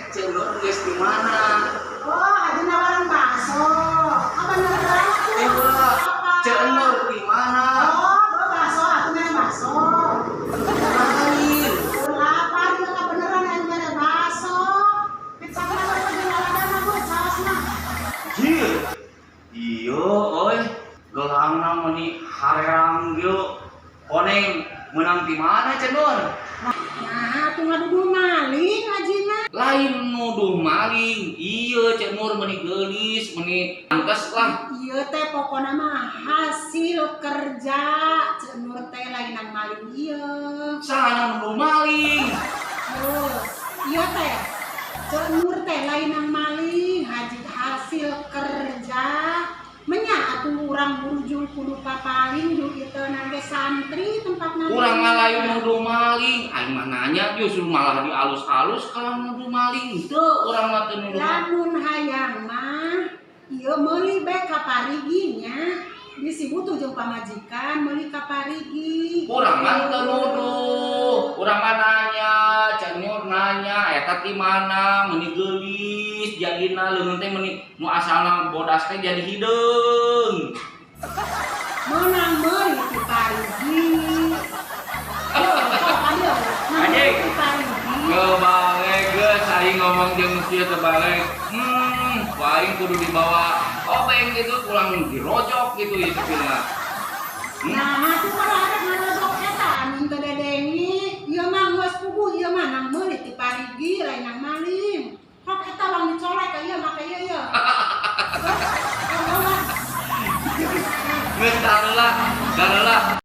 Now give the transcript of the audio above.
teh Ceu Nur geus di mana? Oh, ada nawaran bakso. Apa nawaran bakso? Eh, ulah. Apa? Ceu Nur di mana? Oh, bawa bakso, aku main bakso. Lain. Lapar ya kebeneran yang mere bakso. Kecap apa penjualan aku saosna. Jir. Iya, euy. Gelangna meuni harerang ge. Koneng menang di mana, Ceu Nur? Nah, tuh ngaduduh maling ajina. Lain nuduh maling. Iya, Ceu Nur meuni geulis, meuni angkes lah. Iya teh pokoknya mah hasil kerja Ceu Nur teh lain nang maling iya. Saha nuduh maling? Oh, iya teh. Ceu Nur teh lain nang maling, haji hasil kerja. Menya atuh urang burujul kudu papaling jul itu nangge santri tempat nang. Urang mah lain nuduh maling. Aing mah nanya justru malah dialus-alus kalau nuduh maling. Teu, urang mah teu nuduh maling. Lamun hayang mah ieu meuli bae ka parigi nya. Bisi butuh jeung pamajikan meuli ka parigi. Urang mah teu nuduh. Urang mah nanya, Ceu Nur nanya eta ti mana, meuni geulis jadina leungeun teh meuni nu asalna bodas teh jadi hideung. Menang meuli ti parigi. Yo, sok ayo. Menang Anjing. ti parigi. Kebalik geus aing ngomong jeung kieu kebalik. Ku aing kudu dibawa obeng gitu, pulang dirojok gitu ya sepilna. Nah, atuh kalau ada ngarojok eta anu teu dedengi, ieu mah geus puguh ieu mah nang meuli ti parigi lain nang maling. Sok eta wang dicolek ka ieu make ieu ieu. Sok, sok, sok. Geus dareula, dareula.